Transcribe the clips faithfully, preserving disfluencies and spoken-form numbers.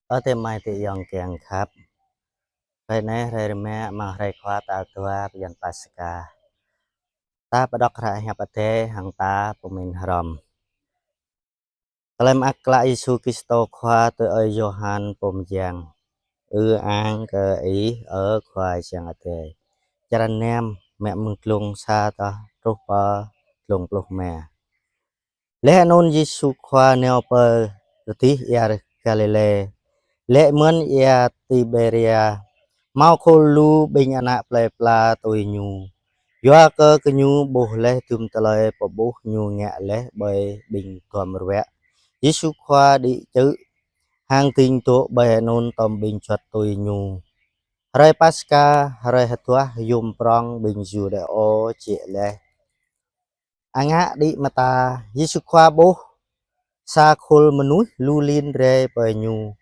Ơ adơi amai adơi ayŏng kiăng khăp. Hrơi anai, hrơi rơma, amăng hrơi khua tal dua bơyan Paskha. Ta pơđŏk hră hiăp Adai hăng ta pơmĭn hrŏm. Tơlơi mơak klă Yêsu Kristô Khua tui ơi Yôhan pô mơyang. Ư-ang kơ Ih, ơ Khua Yang Adai. Črăn năm, mă mơ̆ng glông sa tơl truh pơ glông pluh rơma. Laih anŭn Yêsu Khua nao pơ adih ia Galilê. Laĭ mơ̆n ia Tiberia, hmâo khul lu ƀing ană plơi pla tui Ñu. Yua kơ gơñu ƀuh laih dŭm tơlơi pơƀuh Ñu ngă laih ƀơi ƀing duăm ruă. Yêsu Khua đĭ čư̆ hăng ding dŏ ƀơi anŭn tŏm ƀing juăt tui Ñu. Hrơi Paskha, hrơi hơduah yôm prŏng ƀing Yuđêô jĕ laih. Angak đĭ mơta, Yêsu Khua ƀuh sa khul mơnuih lu lin rai pơ Ñu.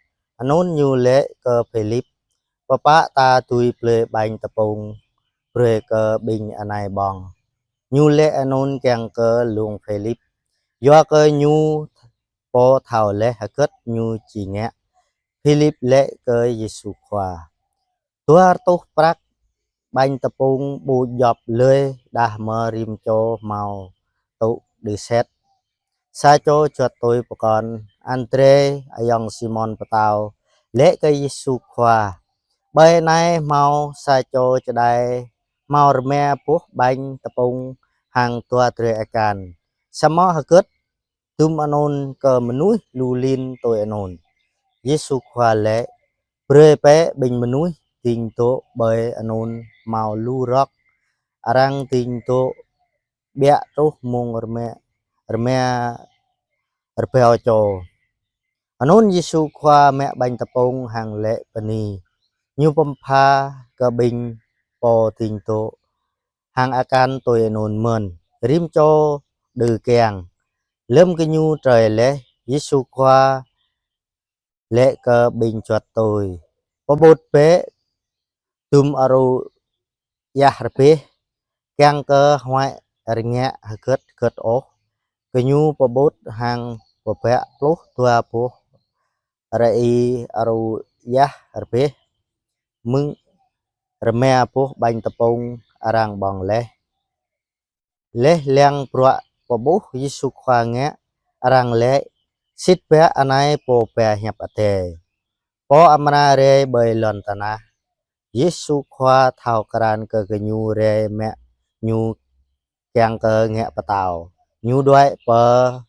Anŭn Ñu laĭ kơ Philip: Pơpă ta dưi blơi ƀañ tơpŭng brơi kơ ƀing anai ƀơ̆ng? Ñu laĭ anŭn kiăng kơ lông Philip, yua kơ Ñu pô thâo laih hơget Ñu či ngă. Philip laĭ kơ Yêsu Khua: Dua rơtuh prăk ƀañ tơpŭng ƀu djŏp lơi đah mơ̆ rĭm čô hmâo tŭ đĭ sĕt. Sa čô juăt tui pơkŏn, Andrê, ayŏng Simôn Pơtâo, laĭ kơ Yêsu Khua: Ƀơi anai hmâo sa čô čơđai hmâo rơma boh ƀañ tơpŭng hăng dua drơi akan. Samơ̆ hơget dŭm anŭn kơ mơnuih lu lin tui anŭn? Yêsu Khua laĭ: Brơi bĕ ƀing mơnuih ding dŏ ƀơi anŭn hmâo lu rŏk. Arăng ding dŏ ƀiă truh mơ̆ng rơma, rơma rơbâo čô. Anŭn Yêsu Khua mă ƀañ tơpŭng hăng laĭ bơni. Ñu pơpha kơ ƀing pô ding dŏ hăng akan tui anŭn mơ̆n. Rĭm čô đơ kiăng. Lơ̆m gơñu trơi laih, Yêsu Khua laĭ kơ ƀing juăt tui: Pơƀut bĕ dŭm aru yah rơbeh, kiăng kơ huăi rơngiă hơget hơget ôh. Gơñu pơƀut hăng pơbă pluh dua boh rơi aru yah rơbeh mơ̆ng rơma boh ƀañ tơpŭng arăng ƀơ̆ng laih. Laih lăng bruă pơƀuh Yêsu Khua ngă, arăng laĭ: Sĭt biă anai Pô ba hiăp Adai, Pô amra rai ƀơi lŏn tơnah. Yêsu Khua thâo krăn kơ gơñu rai mă Ñu kiăng kơ ngă pơtao. Ñu đuaĭ pơ,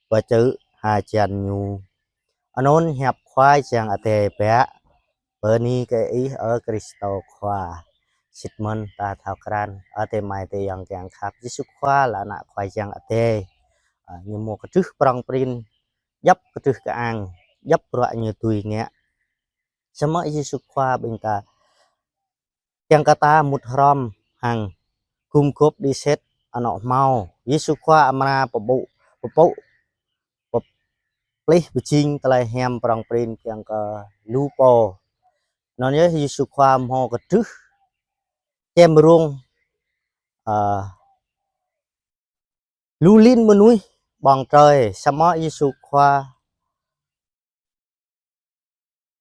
pơ čư̆ hơjăn Ñu. Anŭn hiăp Khua Yang Adai biă. Bơni kơ Ih, ơ Kristô Khua. Sĭt mơ̆n ta thâo krăn, ơ adơi amai adơi ayŏng kiăng khăp, Yêsu Khua lĕ Ană Khua Yang Adai. Ơ, Ñu hmâo kơdrưh prŏng prin, djŏp kơdrưh kơang, djŏp bruă Ñu dưi ngă. Samơ̆ Yêsu Khua ƀing ta kiăng kơ ta mŭt hrŏm hăng gum gŏp đĭ sĕt anŏ hmâo. Yêsu Khua amra pơpŭ, pơpŭ, pơplih pơjing tơlơi hiam prŏng prin kiăng kơ lu pô. Anŭn yơh Yêsu Khua hmâo kơdrưh čem rông, ơ, lu lin mơnuih ƀơ̆ng trơi, samơ̆ Yêsu Khua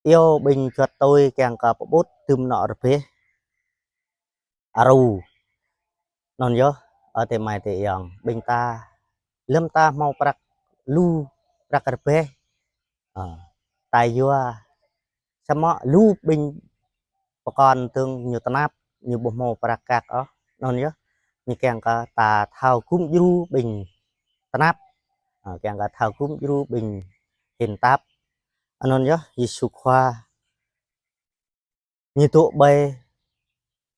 iâu ƀing juăt tui kiăng kơ pơƀut dŭm anŏ rơbeh aru. Anŭn yơh, ơ adơi amai adơi ayŏng, ƀing ta, lơ̆m ta hmâo prăk lu, prăk rơbeh, ơ, ta yua, samơ̆ lu ƀing pơkŏn dơ̆ng ñu tơnap, ñu ƀu hmâo prăk kăk ôh. Anŭn yơh, ñu kiăng kơ ta thâo gum djru ƀing tơnap, ơ, kiăng kơ thâo gum djru ƀing hên tap. Anŭn yơh, Yêsu Khua Ñu dŏ ƀơi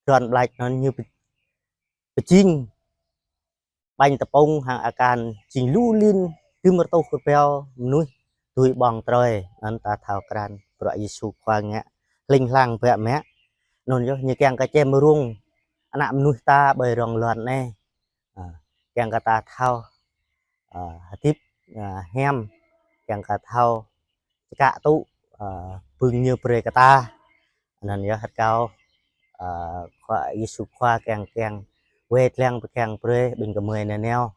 tơdron ƀlač anŭn Ñu pơ-, pơjing ƀañ tơpŭng hăng akan jing lu lin dŭm rơtuh rơbâo mơnuih dưi ƀơ̆ng trơi. Anŭn ta thâo krăn bruă Yêsu Khua ngă hling hlang biă mă. Anŭn yơh Ñu kiăng kơ čem rông ană mơnuih ta ƀơi rŏng lŏn anai. Ơ, kiăng kơ ta thâo, ơ, hơdip, ơ, hiam, kiăng kơ thâo čơkă tŭ, ơ, bưng Ñu brơi kơ ta. Anŭn yơh hơdôm kâo, ơ, Khua Yêsu Khua kiăng kiăng wai lăng pơkeng brơi ƀing gơmơi nanao.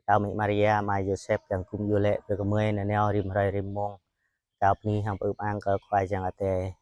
Kâo mĭ Maria, ama Yôsep kiăng gum djru lĕ brơi gơmơi nanao rĭm hrơi rĭm mông. ta bơni hăng pơư ang kơ Khua Yang Adai.